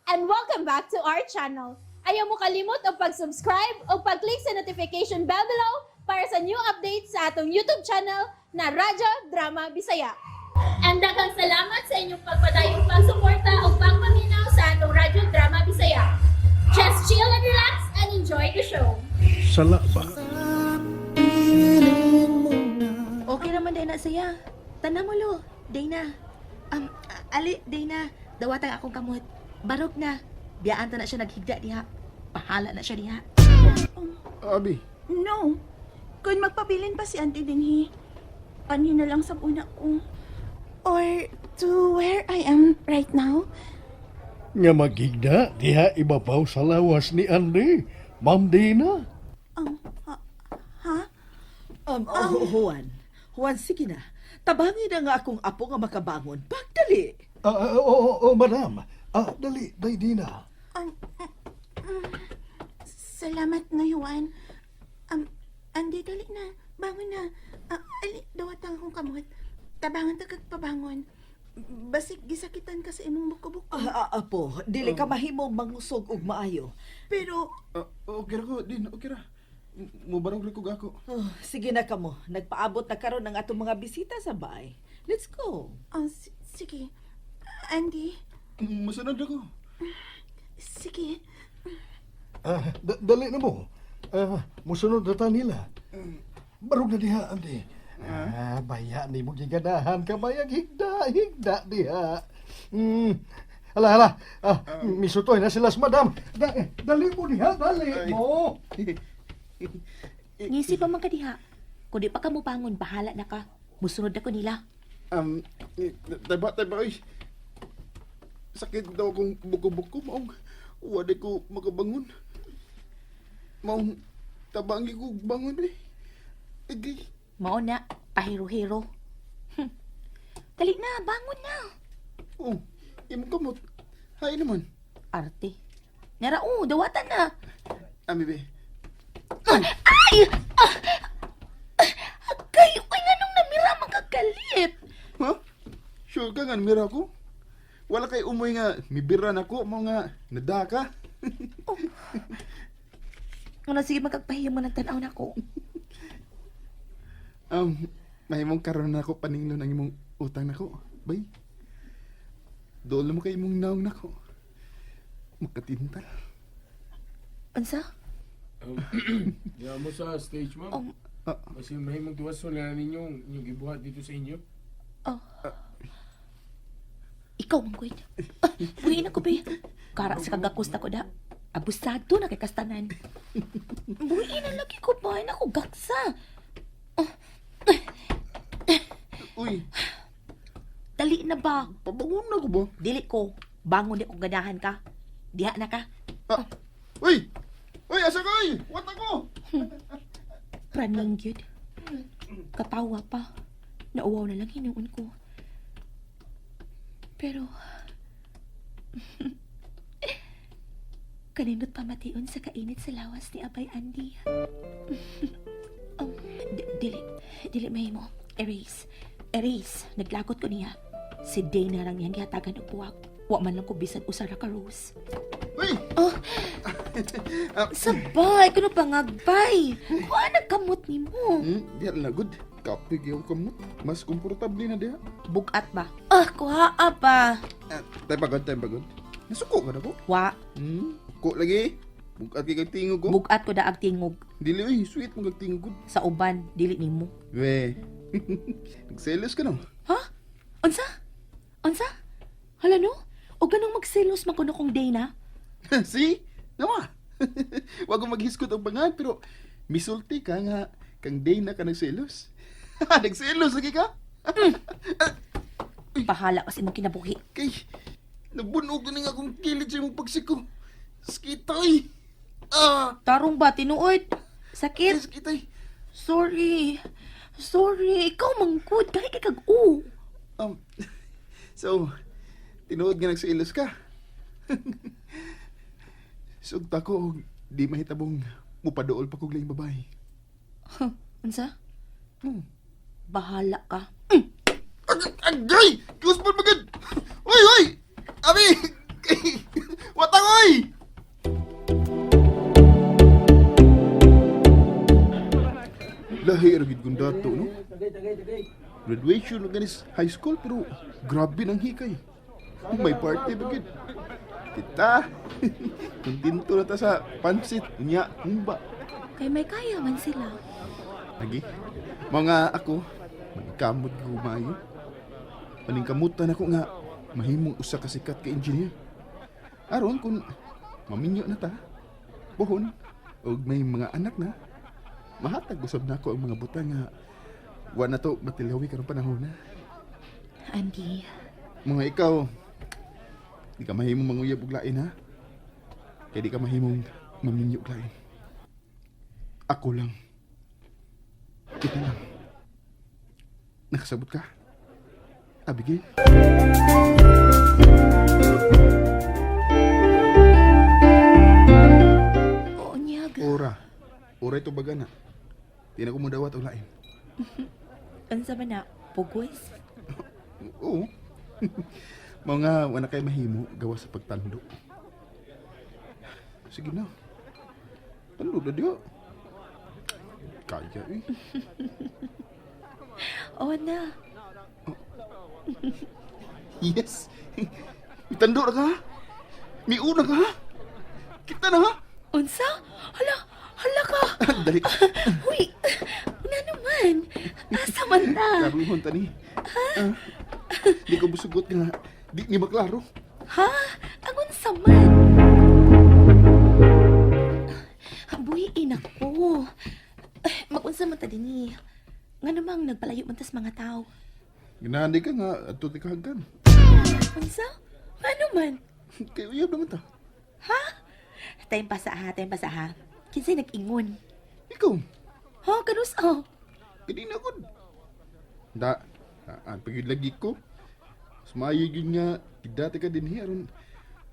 And welcome back to our channel. Ayaw mo kalimot og pag-subscribe o pag-click sa notification bell below para sa new updates sa atong YouTube channel na Radyo Drama Bisaya. And daghang salamat sa inyong pagpadayong pagsuporta o pagpaminaw sa atong Radyo Drama Bisaya. Just chill and relax and enjoy the show. Sala ba? Okay naman day na siya. Tanan mo lo, Dana. Ali, Dana, dawatang akong kamot. Barog na. Biyaan ta na siya naghigda diha. Bahala na siya diha. Abi, No. Kung magpabilin pa si Auntie dinhi, anhi na lang sa una ko. Or to where I am right now. Nga maghigda diha ibabaw sa lawas ni Andy. Ma'am Dina. Ha? Ha? Oh, Juan. Juan, sige na. Tabangi na nga akong apo nga makabangon. Pagdali. Ah, ah, oo, oo, oo, madam. Ah, dali, day Dina. Salamat na, Juan. Andy, dali na. Bangon na. Ah, ali, dawat ang akong kamot. Tabangan ta kag pabangon. Basig gisakitan ka sa imong buko-buko. Ah, ah, apo, dili ka mahimong mangusog og maayo. Pero, Ah, okay ra ko, din, okay ra. Mubarog ra ko ako. Oh, sige na kamo. Nagpaabot na karon ang atong mga bisita sa bahay. Let's go. Oh, sige. Andy, Musunod ako. Sige. Ah, dali na mo. Ah, musunod na ta nila. Barog na diha, Andy. Ah, baya ni mo giganahan ka bayag higda, higda diha. Hala, hala. Ah, misutoy na sila sa madam. Dali mo diha, dali Ay. mo. Ngisi pa man ka diha. Kung di pa ka mo bangon, bahala na ka. Musunod ako nila. Eh, taba, taba, oy. Sakit daw akong buko-buko, maong wala ko makabangon. Maong tabangi ko bangon, eh. Igay. Mao na, pahiro-hiro. Dali na, bangon na. Oh, imong kamot. Hay naman. Arte. Nara, oh, dawatan na. Ami, be. Ay! Ah! Ah! Agay, uy, nga nung namira, magkagalit. Ha? Sure ka nga, mira ko? Wala kay umoy nga, mibira na ko, mga nadaka. Ano, sige, magkagpahiya mo ng tanaw na ko. Mahimong karon na ako paninglon ang imong utang nako. Bay. Dool mo kay imong naong nako. Makatintal. Unsa? Diyan mo sa stage, ma'am. Ah. Kasi mahimong tuwason na ninyong inyong gibuhat dito sa inyo. Oh. Ikaw, manggoy. Ah, buhi na ko, be. Kara sa kagakos na ko da. Abusado na kay kastanan. Buhi na lagi ko ba? Naku, gaksa. Uy, Dali na ba? Pabangon na ko ba? Dili ko. Bangon di ko ganahan ka. Diha na ka. Ah. Uy! Uy, asa ka uy? What ako? Praning gyud. Katawa pa. Nauwaw na lang hinuon ko. Pero kanindot pamation sa kainit sa lawas ni Abay Andy. Dili. Dili mahimo. Erase. Erase. Naglagot ko niya. Si Dana rang niyang gihatagan og buwak. Wa man lang ko bisan usa ra ka rose. Uy! Oh. Sabay, kuno pangagbay. Kuha nagkamot nimo. Diha na good. Kape gyud kamot. Mas komportable na diha. Bugat ba? Ah, kuha ba? Ah, tay pagod, tay pagod. Nasuko ka na ko? Wa, Ko lagi. Bugat kay kag tingog ko. Bugat ko daag tingog Dili uy, sweet mo kag tingog gud. sa uban, dili nimo. We. Nagselos ka no? Ha? Unsa? Unsa? Hala no? O ganong magselos man kuno kong Dana? See? Nawa. Wag ko maghiskot og bangan pero misulti ka nga kang day na ka nagselos. Nagselos lagi ka? Bahala kasi imong kinabuhi. Kay nabunog na nga akong kilid sa imong pagsiko. Skitay. Ah, Tarong ba tinuod? ay, Sakit? skitay. Sorry. Sorry, ikaw mangkud kay kay kag u. So tinuod nga nagselos ka. Sugta ko og di mahitabong mupaduol pa kog laing babae. Unsa? Bahala ka. Agay! Gusto pa magad! Uy, uy! Abi! Wa Kung dato, no? Graduation na ganis high school, pero grabe ng hikay. May party ba gid? Kita! Kontento na ta sa pansit, unya, humba. Kay may kaya man sila. Agi, mga ako, maningkamot gumayo. Paningkamutan ako nga, mahimong usa ka sikat ka engineer. Aron kung maminyo na ta, buhon, og may mga anak na, mahatag usab nako ang mga butang nga wa na to matilawi karong panahon na. Andy, Mga ikaw, di ka mahimong manguyab og lain ha. Kay di ka mahimong maminyo og lain. Ako lang. Kita lang. Nakasabot ka? Abigail? oo niyag. Ora. Ora ito baga na. Di na ko mudawat og lain. Unsa man na, pugos? Oo. Mga wala kay mahimo gawa sa pagtando. Sige na. Tando na diyo. Kaya eh. Oo na. Yes. Mitando na ka. Miuna ka. Kita na ha. Unsa? Hala, hala ka. Dali. Uy, una naman. Asa man ta? Klaruhon tani. Ah, di ko musugot nga. Di ni maklaro. Ha? Ang unsa man? Buhiin ako. Ay, mag-unsa man ta dinhi. Nga namang nagpalayo man tas mga tao. Ganahan di ka nga adto ti kahagkan. Unsa? Ano man? Kay uyab naman ta. Time pa sa ha, time pa sa ha. Kinsay nag-ingon? Ikaw, Ha, kanus oh. kanina ko. Da, ah, pagid lagi ko. Mas maayo yun nga, gidati ka din aron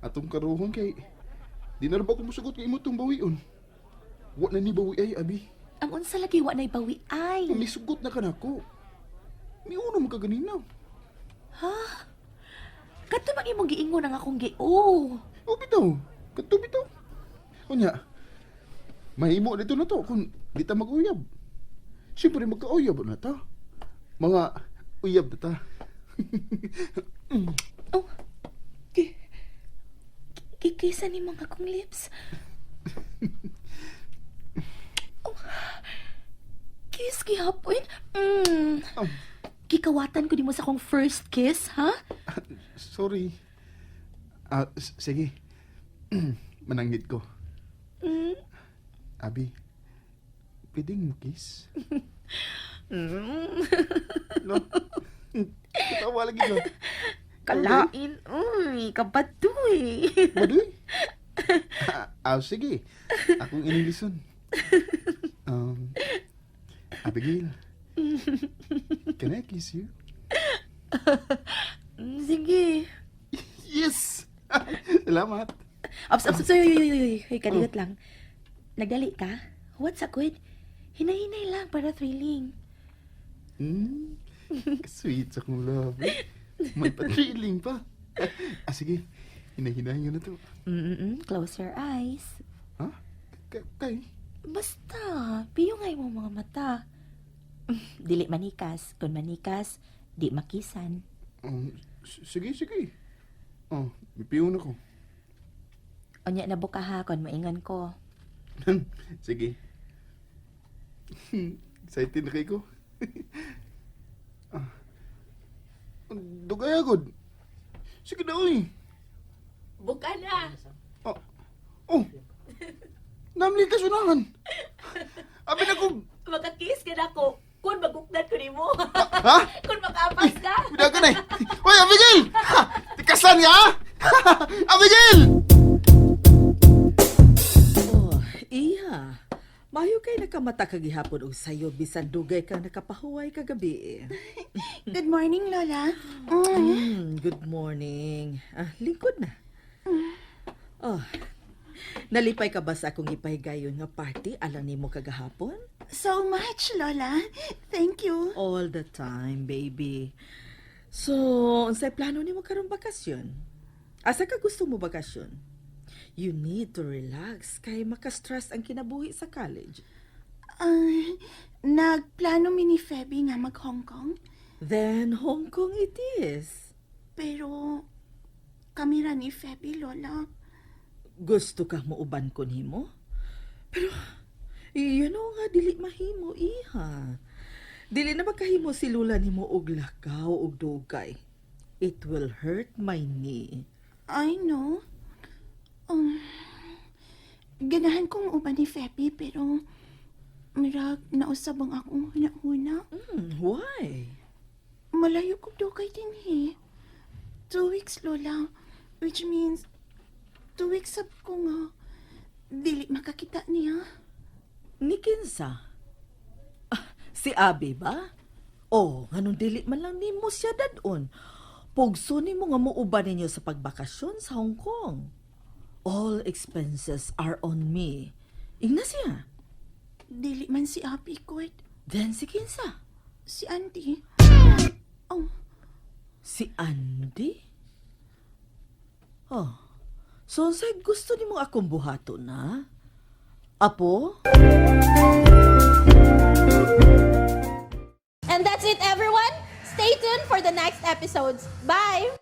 atong karuhon kay di na ra ba ko musugot kay imo tong bawion. Wa na ni bawi ay abi. Ang unsa lagi wa nay bawi ay. Misugot na ka nako. Miuna man ka ganina. Kadto bang imong giingon ang akong gi-o? O bitaw, kadto bitaw. Unya, mahimo dito na to kung di ta mag-uyab. Siyempre magkauyab na ta. Mga uyab na ta. Oh. Ki Kikisa ni mga akong lips. Oh. Kiss gihapon. Mm. Oh. Gikawatan ko nimo sa akong first kiss, ha? Sorry. Ah, sige. Mananggit ko. Abi, pwedeng mo kiss? No? Tawa lagi ko. Kalain, uy, kabaduy. Baduy? Ah, sige. Akong inilison. Abigail, can I kiss you? Sige. Yes! Salamat. Ups, ups, ups, uy, uy, uy, uy, uy, kadiyot lang. Nagdali ka? What's up, good? Hinay-hinay lang para thrilling. Sweet sa akong love. May pa-thrilling pa. Ah, sige. Hinahinahin ko na to. Mm-mm, close your eyes. Ha? Kay? Basta, piyungay mo mga mata. Dili manikas. Kung manikas, di makisan. Sige, sige. Oh, mipiyon ako. Unya na buka ha, kung maingon ko. Sige. Excited na kayo ko. Ah. Dugay agad. Sige na, uy. Buka na! Oh. Oh. Namli ka sunahan. Abi na kong... Makakiss ka na ko. Kung magukdan ko nimo. Ha? Kung makapas ka. Bidagan eh. Uy, Abigail! Ha! Tikasan nga, ha? Abigail! Oh, iya. Mayo kay nakamata kagihapon og sayo bisan dugay kang nakapahuway kagabi. Good morning, Lola. Good morning. Ah, lingkod na. Oh. Nalipay ka ba sa akong gipahigayon nga party alang nimo kagahapon? So much, Lola. Thank you. All the time, baby. So, unsay plano nimo karong bakasyon? Asa ka gusto mo bakasyon? You need to relax kay makastress ang kinabuhi sa college. Ah, Nagplano mi ni Feby nga mag Hong Kong, Then Hong Kong it is. Pero kami ra ni Feby, Lola. Gusto ka mo uban ko nimo? Pero you know nga dili mahimo, iha. Dili na makahimo si Lula nimo og lakaw og dugay. It will hurt my knee. I know. Ganahan kong uban ni Feby, pero mirag nausab ang akong huna-huna. Why? Malayo ko dugay dinhi. 2 weeks, Lola. Which means, 2 weeks sab ko nga dili makakita niya. Ni kinsa? Ah, si Abi ba? Oh, nganong dili man lang nimo siya dadon. Pugso nimo nga muuban ninyo sa pagbakasyon sa Hong Kong. All expenses are on me. Ingna siya. Dili man si Abi ko. Then si kinsa? Si Auntie. Oh, Si Andy? Oh, so unsay gusto nimo akong buhaton na? Apo? And that's it, everyone. Stay tuned for the next episodes. Bye!